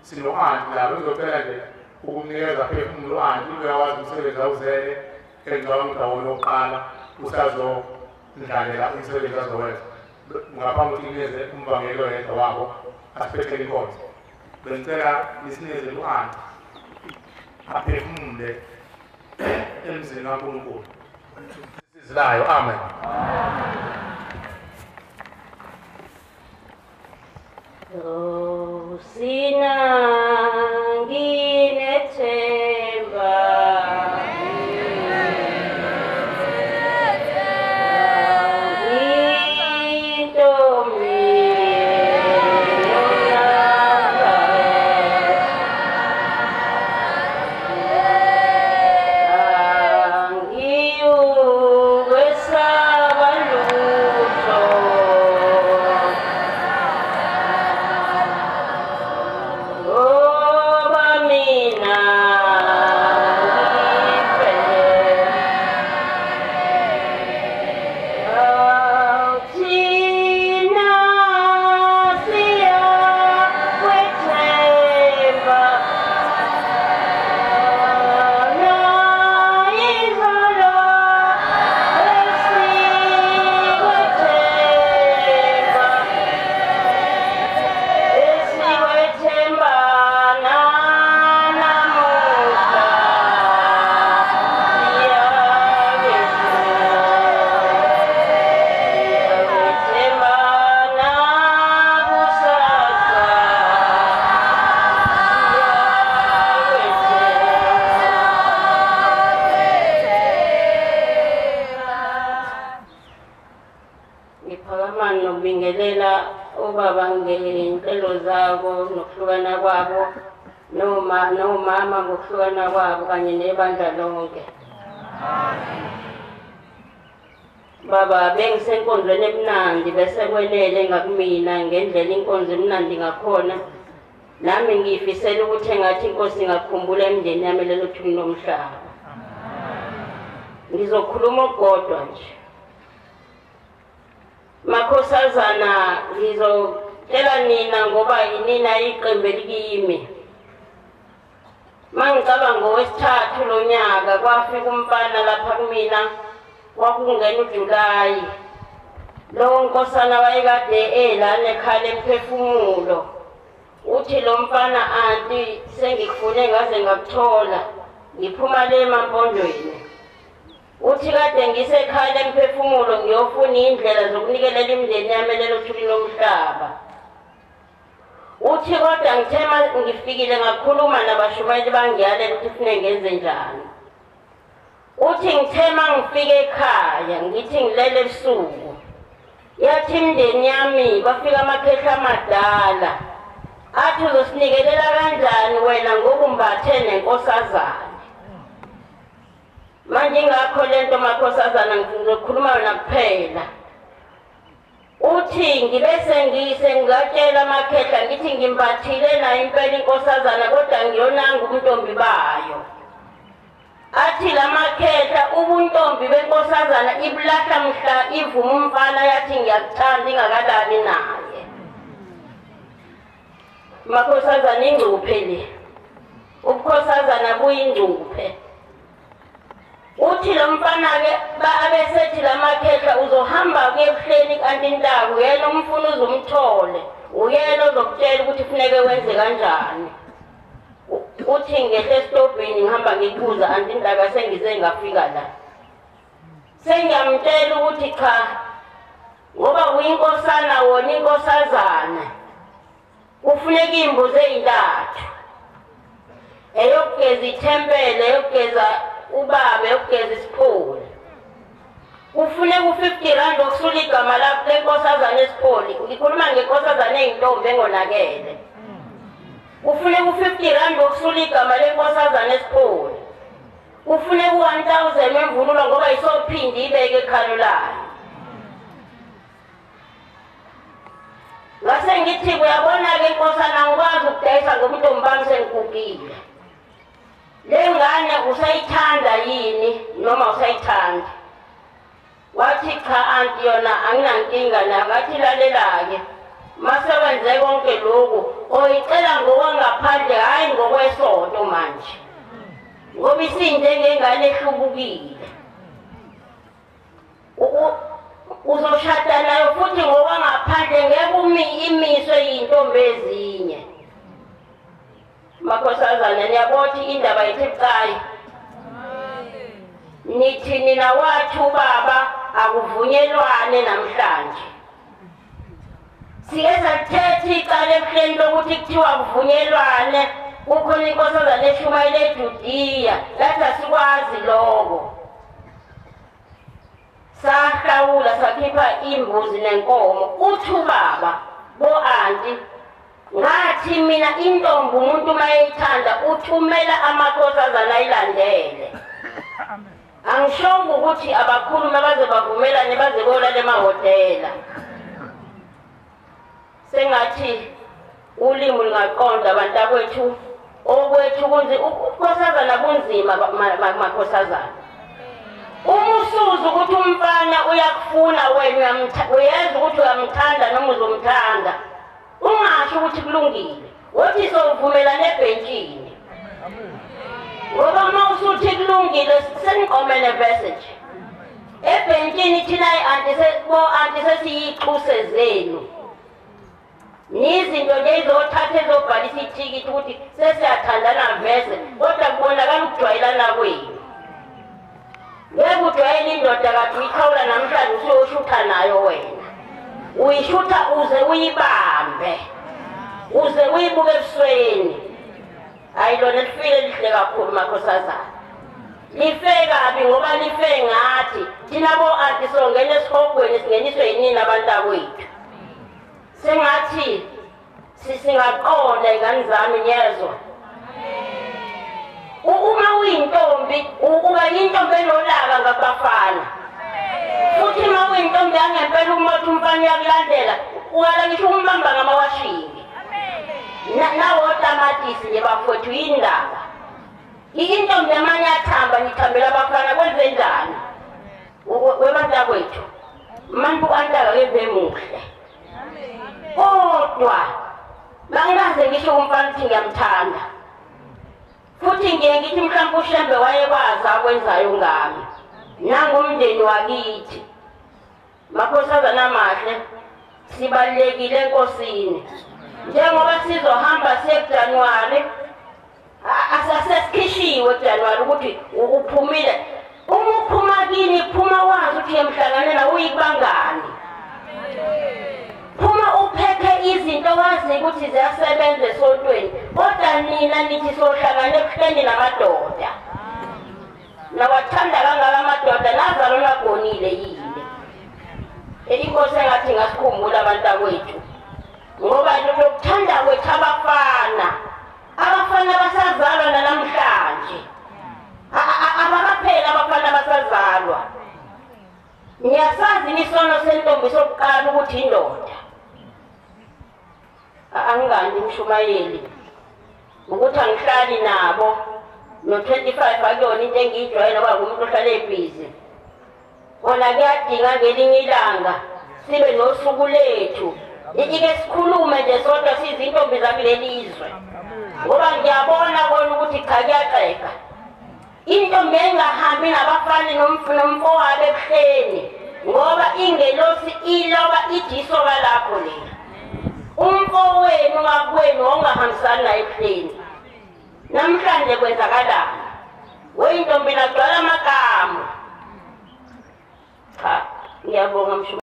Sino-anti labo ngizocela nje ukumnikeza phefumulo u-anti uyawazi umsebenzi awuzele engicabanga ukuthi awona wokuqala usazondlalela umsebenzi azowenza. Ngaphambi kokuthi nginikeze umvangeli oyedwa wabo asiphethele inkonzo. Bengicela nisinikeze u-anti aphefumule emzini kaNkulunkulu. Sizilayo, amen. Oh, sina nginethemba nomama ngokuhlukana kwabo kanye nebandla lonke. Baba, bengisenkonzweni emnandi bese kwenele ngakumina ngendlela inkonzo emnandi ngakhona. Nami ngiyifisela ukuthi engathi inkosi ingakhumbula imindeni yami lelo thuni lomhlaba. Ngizokhuluma okukodwa nje. Makhosazana, ngizotshela nina ngoba yinina iqembu elikimi. Mangicabanga ngowesithathu lonyaka kwafika umfana lapha kumina kwakungena uJulayi. Lowo nkosana wayekade elana ekhala emphefumulo. Uthi lo mfana, anti sengikufune ngaze ngakuthola, ngiphuma le emampondweni. Uthi kade ngisekhala emphefumulo ngiyofuna indlela zokunikelela imindeni yami lelo thuli lomhlaba. Uthi kodwa ngithe ngifikile ngakhuluma nabashumayeli bangiyalela ukuthi kufanele ngenze njani. Uthi ngithe mangifike ekhaya ngithi ngilele ebusuku, yathi imindeni yami bafika amakhehla amadala athi uzosinikelela kanjani wena ngoba umbathe nenkosazana. Manje ingakho lento makhosazana ngizokhuluma wena kuphela. Uthi ngibese ngatshela amakhehla ngithi ngimbathile nayo impela inkosazana kodwa ngiyonanga ubuntombi bayo. Athi lamakhehla ubuntombi benkosazana ibulahla mhla ivuma umfana yathi ngiyakuthanda ingakalali naye. Makhosazana ingcuphe le, ubukhosazana buyingcuphe. Uthi lo mfana-ke abesethi lamakhehla uzohamba kuye ebuhleni kanti intaka uyena umfuna uzumthole, uyena ozokutshela ukuthi kufuneke wenze kanjani. Uthi ngehle esitobhini ngihamba ngikubuza anti intaka sengize ngafika la. Sengiyamtshela ukuthi cha, ngoba uyinkosana wona inkosazana kufuneka iy'mbuzi ey'ntathu, eyokugeza ithempeli, eyokugeza ubaba, eyokugeza isipholi. Kufuneka u-50 rand okusula igama lakho lenkosazana esipholi. Ngikhuluma ngenkosazana eyintombi engonakele. Kufuneka u-50 rand okusula igama lenkosazana esipholi. Kufuneka u-1000 wemvunulo ngoba isophinde ibeke ekhalo layo. Ngase ngithi uyabona-ke inkosana angikwazi ukudayisa ngobuntombi bami sengigugile. Le ngane usayithanda yini noma usayithanda? Wathi cha anti yona anginankinga nayo. Ngathi lalela-ke, mase wenze konke lokhu oyicela Ngoba isinjengengane ehlubukile. Uzoshada nayo futhi ngokwangaphandle ngeke imiswe yintombi ezinye. Makhosazana niyabona indaba ithi bucayi. Nithi nina wathi ubaba akuvunyelwane namhlanje. Sike sathetha icala ebuhleni lokuthi kuthiwa kuvunyelwane kukhona inkosazana eshumayela eJudiya lathi asikwazi lokho. Sahlawula sakhipha imbuzi nenkomo. Uthi ubaba bo-anti ngathi mina intombi umuntu uma eyithanda uthumela amakhosazana ayilandele. Angishongo ukuthi abakhuluma baze bavumelane baze bolala emahhotela. Sengathi ulimi lungaqonda bantakwethu okwethu kunzi ubukhosazana bunzima makhosazana. Uma usuza ukuthi umfana uyakufuna wena uyazi ukuthi uyamthanda noma uzomthanda, ungasho ukuthi kulungile, wothi sovumelana ebhentshini. Ngoba uma usuthi kulungile seniqomele vese nje. Ebhentshini thina bo-anti sesiyixuse zenu. Nizinto nje izothatha ezobhalisa ithikithi ukuthi sesiyathandana vese, kodwa kubonakala ukujwayelana kwenu. Ngeke ujwayele indoda kade uyikhawula namhlanje usuyoshutha nayo wena. Uyishutha uze uyibambe, uze uyibuke ebusweni. Hayi lona lifile lihle kakhulu makhosazana. Life kabi ngoba life ngathi thina bo-anti songena esihogweni singeniswe yinini abantakwethu. Sengathi singaqonda ingane zami niyezwa. Uma uyintombi uba yintombi enolaka ngabafana. Futhi uma uyintombi yangempela umothi umfana uyakulandela uwala ngisho umbamba ngamawashingi. Nawotamatisi nje bafowethu yindaba. Intombi yamanye athamba ngithambela abafana kwenze njani? Webantakwethu manje u-antaka keve muhle. Kodwa bangaze ngisho umfana ukuthi ngiyamthanda. Futhi ngiye ngithi mhlawumbe uShembe wayekwazi akwenzayo ngami. Nangumndeni wakithi. Makhosazana amahle sibalulekile enkosini. Njengoba sizohamba siye kuJanuwari, asasesikhishiwe kuJanuwari ukuthi uphumile. Uma uphuma kini phuma wazi ukuthi emhlanganweni uyikubangani. Phuma uphethe izinto wazi ukuthi ziyasebenza esontweni, kodwa nina nithi sohlangana ebuhleni namadoda. Nawathanda kangaka amadoda nazalwa nagonile yini? Inkosi engathi ngasikhumbula abantakwethu. Ngoba lokuthanda kwethu abafana, abafana basazalwa namhlanje. Abakaphela abafana basazalwa. Ngiyasazi isono sentombi sokuqala ukuthi indoda. Angani umshumayeli ukuthi angihlali nabo no-25 akuyona into engiyijwayele ngoba ngumuntu ohlale ebhizi. Kona kuyadinga ngelinye ilanga sibe nosuku lethu ike sikhulume nje sodwa siyizintombi zakuleli izwe. Ngoba ngiyabona kona ukuthi cha kuyaxega. Intombi engahambi nabafana nomfowabo ebuhleni ngoba ingelosi iloba ijisoka lakho leli. Umfowenu wakwenu ongahambisani naye ebuhleni. Namhlanje kwenzakalani? Weyintombi nagcwala amagama. Cha, ngiyabonga mshumayeli.